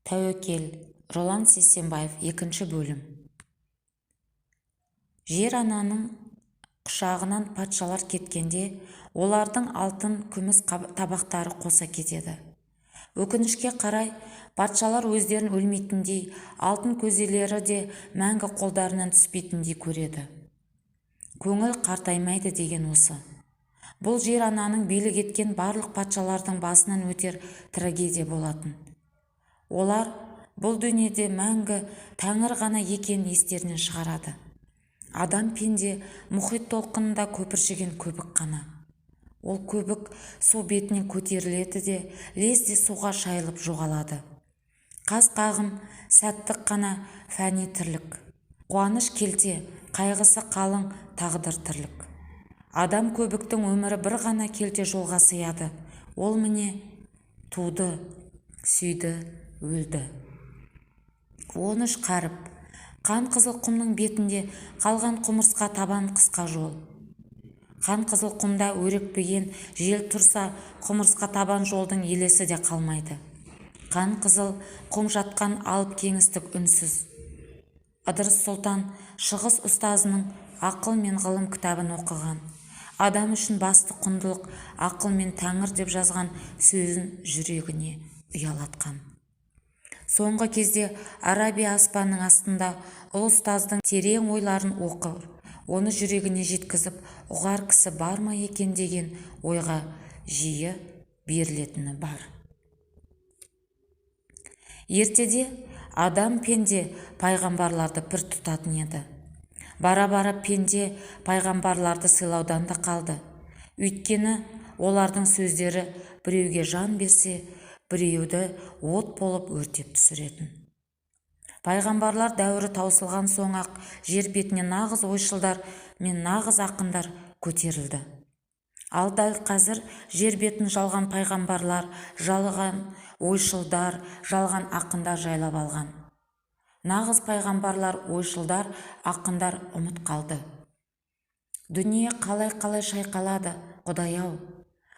Тәуекел, Роллан Сейсембаев. Екінші бөлім. Жер-ананың құшағынан патшалар кеткенде, олардың алтын, күміс табақтары қоса кетеді. Өкінішке қарай, патшалар өздерін өлмейтіндей, алтын көзелері де мәңгі қолдарынан түспейтіндей көреді. Көңіл қартаймайды деген осы. Бұл жер-ананың билік еткен барлық патшалардың басынан өтер трагедия болатын. Олар бұл дүниеде мәңгі Тәңір ғана екенін естерінен шығарады. Адам пенде мұхит толқынында көпіршіген көбік қана. Ол көбік су бетіне көтеріледі де, лезде суға шайылып жоғалады. Қас-қағым сәттік қана фәни тірлік. Қуаныш келте, қайғысы қалың тағдыр тірлік. Адам көбіктің өмірі бір ғана келте жолға сыяды. Ол, міне: туды, сүйді, өлді. 13 қаріп. Қан қызыл құмның бетінде қалған құмырсқа табан қысқа жол. Қан қызыл құмда өрекпіген жел тұрса, құмырсқа табан жолдың елесі де қалмайды. Қан қызыл құм жатқан алып кеңістік үнсіз. Ыдырыс сұлтан Шығыс ұстазының «Ақыл мен ғылым» кітабын оқыған. Адам үшін басты құндылық ақыл мен Тәңір деп жазған сөзін жүрегіне ұялатқан. Соңғы кезде Арабия аспанының астында ұлы ұстаздың терең ойларын оқыр, оны жүрегіне жеткізіп ұғар кісі бар ма екен деген ойға жиі берілетіні бар. Ертеде адам пенде пайғамбарларды пір тұтатын еді. Бара-бара пенде пайғамбарларды сыйлаудан да қалды. Өйткені олардың сөздері біреуге жан берсе, біреуді от болып өртеп түсіретін. Пайғамбарлар дәуірі таусылған соң-ақ жер бетіне нағыз ойшылдар мен нағыз ақындар көтерілді. Ал дәл қазір жер бетін жалған пайғамбарлар, жалған ойшылдар, жалған ақындар жайлап алған. Нағыз пайғамбарлар, ойшылдар, ақындар ұмыт қалды. Дүние қалай-қалай шайқалады, Құдай-ау!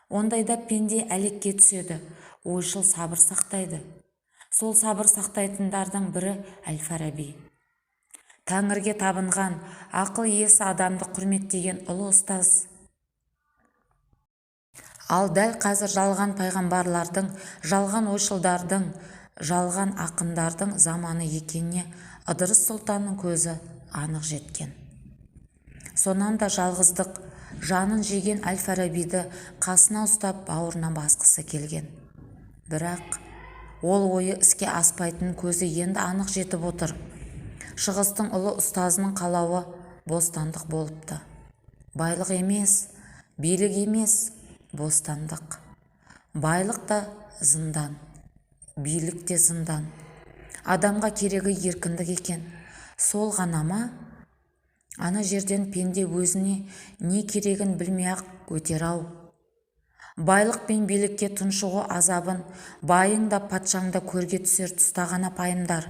Ондайда пенде әлекке түседі, ойшыл сабыр сақтайды. Сол сабыр сақтайтындардың бірі әл-Фараби. Тәңірге табынған, ақыл иесі адамды құрметтеген ұлы ұстаз. Ал дәл қазір жалған пайғамбарлардың, жалған ойшылдардың, жалған ақындардың заманы екеніне Ыдырыс сұлтанның көзі анық жеткен. Сонан да жалғыздық жанын жеген әл-Фарабиді қасына ұстап, бауырына басқысы келген. Бірақ ол ойы іске аспайтынын көзі енді анық жетіп отыр. Шығыстың ұлы ұстазының қалауы бостандық болыпты. Байлық емес, билік емес, бостандық. Байлық та зындан, билік те зындан. Адамға керегі еркіндік екен. Сол ғана ма? Ана жерден пенде өзіне не керегін білмей-ақ өтер-ау. Байлық пен билікке тұншығу азабын байың да, патшаң да көрге түсер тұста ғана пайымдар.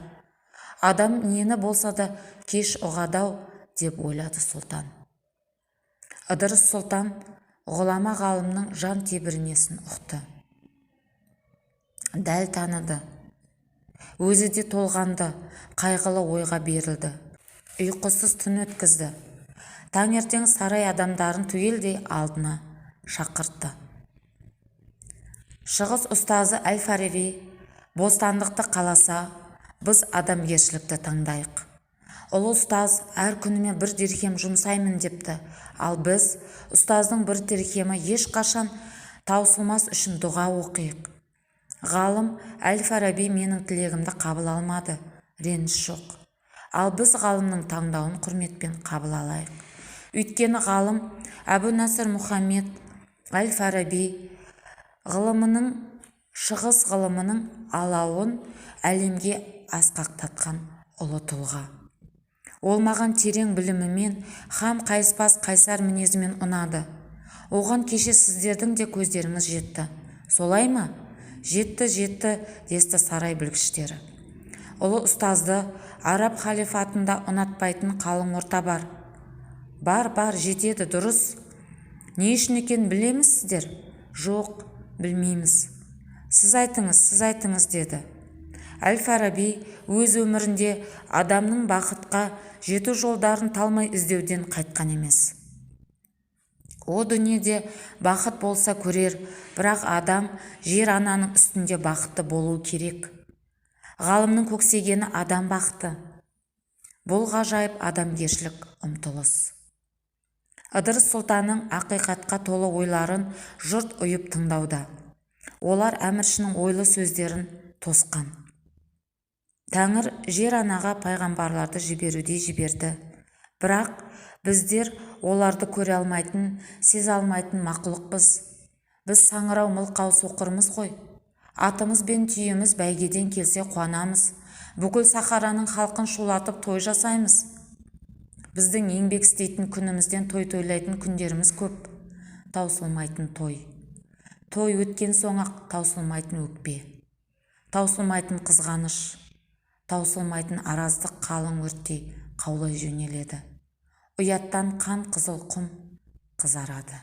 Адам нені болса да кеш ұғады-ау деп ойлады сұлтан. Ыдырыс сұлтан ғұлама ғалымның жан тебіренісін ұқты. Дәл таныды. Өзі де толғанды, қайғылы ойға берілді. Ұйқысыз түн өткізді. Таңертең сарай адамдарын түгелдей алдына шақыртты. Шығыс ұстазы әл-Фараби бостандықты қаласа, біз адамгершілікті таңдайық. Ұлы ұстаз әр күніме бір дирхем жұмсаймын депті. Ал біз ұстаздың бір дирхемі ешқашан таусылмас үшін дұға оқиық. Ғалым әл-Фараби менің тілегімді қабыл алмады, реніш жоқ. Ал біз ғалымның таңдауын құрметпен қабыл алайық. Өйткені ғалым Әбу Насыр Мұхаммед әл-Фараби ғылымының, Шығыс ғылымының алауын әлемге асқақтатқан ұлы тұлға. Ол маған терең білімімен, һәм қайыспас қайсар мінезімен ұнады. Оған кеше сіздердің де көздеріңіз жетті. Солай ма? Жетті, жетті, десті сарай білгіштері. Ұлы ұстазды араб халифатында ұнатпайтын қалың орта бар. Бар, бар, жетеді, дұрыс. Не үшін екенін білемісіздер? Жоқ, білмейміз. Сіз айтыңыз, сіз айтыңыз, деді. Әл-Фараби өз өмірінде адамның бақытқа жету жолдарын талмай іздеуден қайтқан емес. О дүниеде бақыт болса көрер, бірақ адам Жер-ананың үстінде бақытты болуы керек. Ғалымның көксегені адам бақыты. Бұл ғажайып адамгершілік ұмтылыс. Ыдырыс сұлтанның ақиқатқа толы ойларын жұрт ұйып тыңдауда. Олар әміршінің ойлы сөздерін тосқан. Тәңір Жер-анаға пайғамбарларды жіберудей жіберді. Бірақ біздер оларды көре алмайтын, сезе алмайтын мақұлықпыз. Біз саңырау, мылқау, соқырмыз ғой. Атымыз бен түйеміз бәйгеден келсе қуанамыз. Бүкіл сахараның халқын шулатып той жасаймыз. Біздің еңбек істейтін күнімізден той тойлайтын күндеріміз көп. Таусылмайтын той. Той өткен соң-ақ таусылмайтын өкпе. Таусылмайтын қызғаныш. Таусылмайтын араздық қалың өрттей қаулай жөнеледі. Ұяттан қан қызыл құм қызарады.